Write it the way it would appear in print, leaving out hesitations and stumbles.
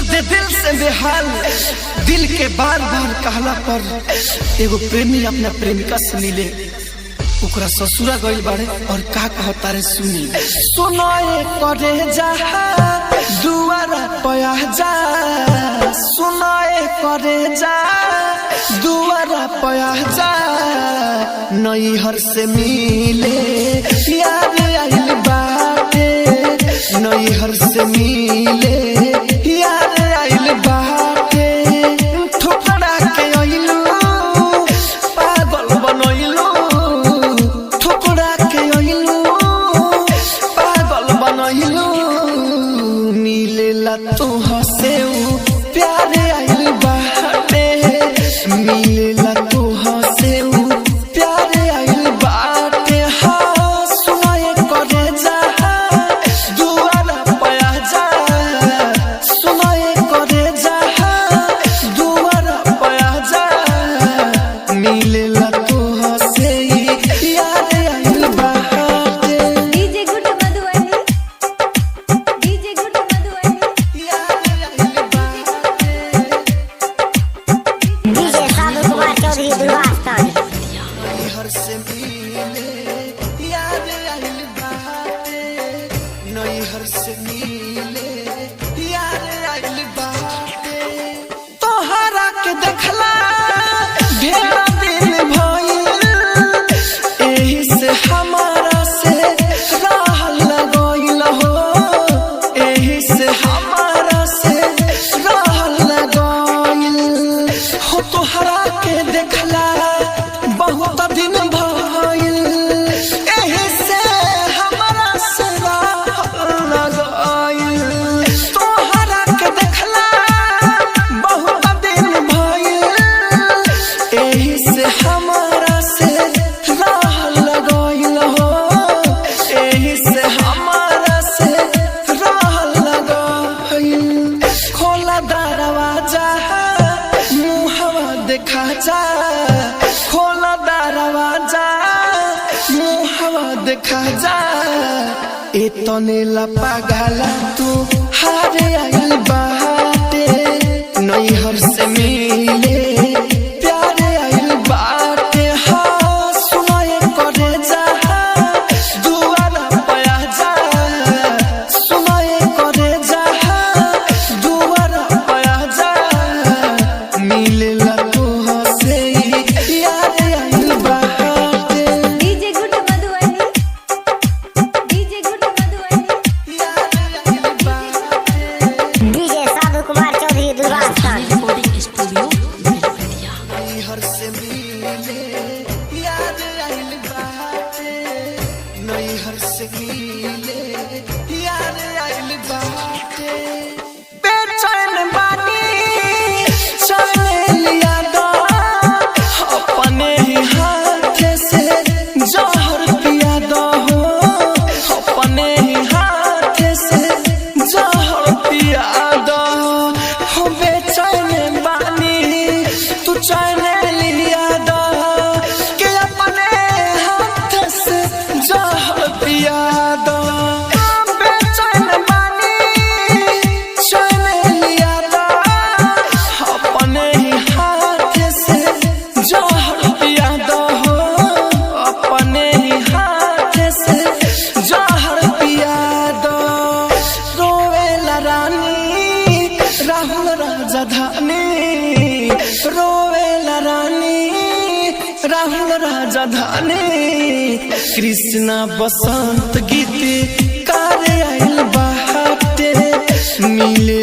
दर्द दिल से बेहाल दिल के बार बार कहला पर एगो प्रेमी अपना प्रेमिका से मिले ओकरा ससुरा गइल बाड़े और का कहता रे सुनी। सुनाए करे जा दुआरा पया जा, सुनाए करे जा दुआरा पया जा, नैहर से मिले यार आइल बाटे, नैहर से मिले यार आइल बाटे। ठोकरा के अइलू पागल बनैलू, ठोकरा के अइलू पागल बनैलू, मिलेला तोह से प्यार आइल बाटे, मिलेला तोह से प्यार आइल बाटे। हाँ सुनाए करे जा दुआरा पया जा, सुनाए करे जा दुआरा पया जा, मिलेला तोह से यार आइल बाटे। DJ good Madhubani, DJ good Madhubani, यार आइल बाटे। डीजे साधु कुमार चौधरी दुर्गा स्थान। नैहर से मिले यार आइल बाटे, नैहर से मिले यार आइल बाटे। तोहरा के देखला ढेरा दिन भइल, एही से हमारा से राह लगइल हो, एही से हमारा से राह लगइल हो। तोहरा के देखला बहुत दिन भइल, एही से हमारा से राह लगइल। तोहरा के देखला बहुत दिन भइल, एही से हमारा से राह लगइल हो, एही से हमारा से राह लगइल। खोला दरवाजा मुहवा देखा जा, खोला दरवाजा मुहवा देखा जा, एतने ला पागला तू हारे आइल बाटे, नैहर से मिले प्यारे आइल बाटे। हाँ सुनाए करे जा दुआरा पया जा, सुनाए करे जा दुआरा पया जा, मिलेला तोह से यार आइल बाटे। DJ good Madhubani, DJ good Madhubani, यार आइल बाटे। डीजे साधु कुमार चौधरी दुर्गा स्थान। रिकॉर्डिंग स्टूडियो बेलबत्तिया। नैहर से मिले यार आइल बाटे, नैहर से मिले यार आइल बाटे। बेचैन बानी चैन लिया दो, अपने ही हाथ से जहर पिया दो हो, अपने ही हाथ से जहर पिया दो हो। बेचैन बानी तू चैन लिया दो, के अपने हाथ से जहर पिया दो। बेचैन बानी चैन लिया दो, अपने ही हाथ से जहर पिया दो हो, अपने ही हाथ से जहर पिया दो। रोवेला रानी राहुल राजधानी, रोवेला रानी राहुल राजधानी, कृष्णा बसंत गीत कार आइल बाटे, मिले